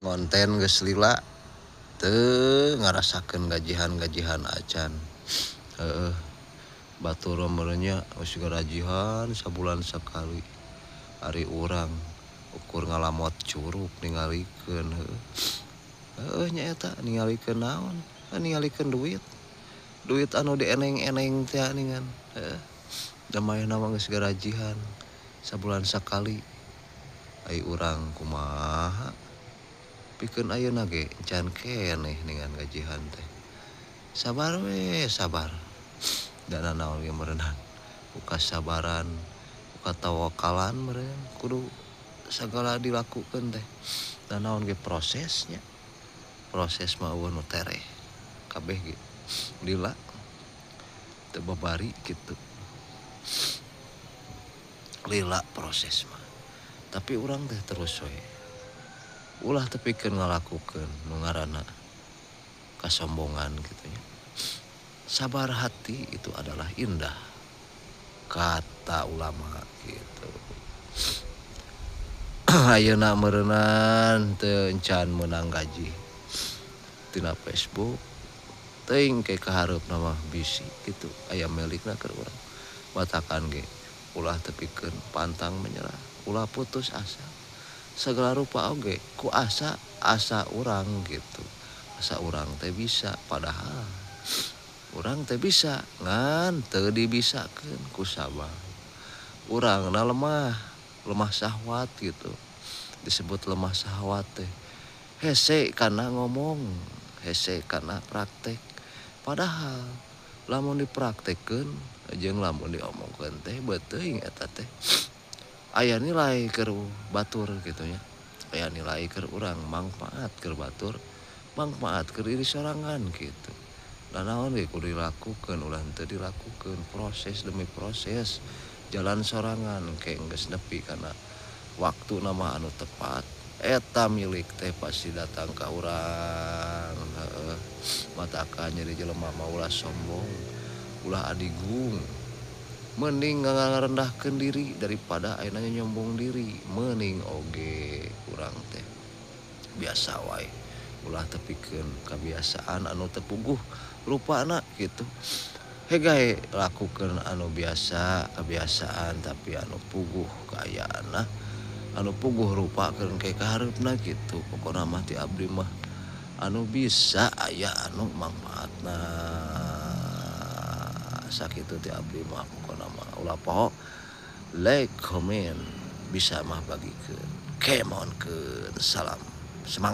Ngonten geus lila teu ngarasakeun gajihan-gajihan acan. Heeh. Batur meureun nya geus garajihan sabulan sakali. Ari urang ukur ngalamot curug ningalikeun heueuh. Heueuh nya eta ningalikeun naon? Ningalikeun duit. Duit anu dieneng-eneng teh geuningan. Heeh. Da manehna mah geus garajihan sabulan sakali. Ai urang kumaha? Pikeun ayeuna ge can keneh ningan gajihan teh. Sabar we sabar. Da nanaon ge meureunnan ku kasabaran, ku katawakalan meureun kudu sagala dilakukeun teh. Da naon ge prosesnya. Proses mah eueuh nu tereh. Kabeh ge lila teu babari kitu. Lila proses mah. Tapi urang teh terus we. Ulah tepikeun ngalakukeun nu ngaranna kasombongan kitu nya. Sabar hati itu adalah indah kata ulama gitu. Ayeuna meureunan teu encan meunang gaji tina Facebook teuing ke kahareupna mah bisi kitu aya milikna keur urang. Matakan ge ulah tepikeun pantang menyerah, ulah putus asa. Segala rupa oge ku asa asa urang gitu. Asa urang teh bisa padahal urang teh bisa ngan teu dibisakeun ku sabab urangna lemah, lemah syahwat gitu. Disebut lemah syahwat teh hese kana ngomong, hese kana praktek. Padahal lamun dipraktekkeun jeung lamun diomongkeun teh beuteung eta teh. Aya nilai keur batur kitu nya. Aya nilai keur urang mangpaat keur batur, mangpaat keur diri sorangan gitu. Da naon ge kudu dilakukeun ulah henteu dilakukeun proses demi proses jalan sorangan engke geus nepi kana waktuna mah anu tepat. Eta milik teh pasti datang ka urang heueuh. Matakan jadi jelema mah ulah sombong, ulah adigung. Mending ngarendahkeun diri daripada ayeuna nyombong diri. Mending oge urang teh biasa wae. Ulah tepikeun kabiasaan anu teu puguh rupana kitu. Hegae lakukeun anu biasa, kebiasaan tapi anu puguh kaayaanna, anu puguh rupa keur engke kahareupna kitu. Pokona mah ti abdi mah anu bisa aya anu mangpaatna. Sakitu ti abdi mah pokona mah ulah poho like, komen, bisa mah bagikeun. Kemonkeun. Salam semangat.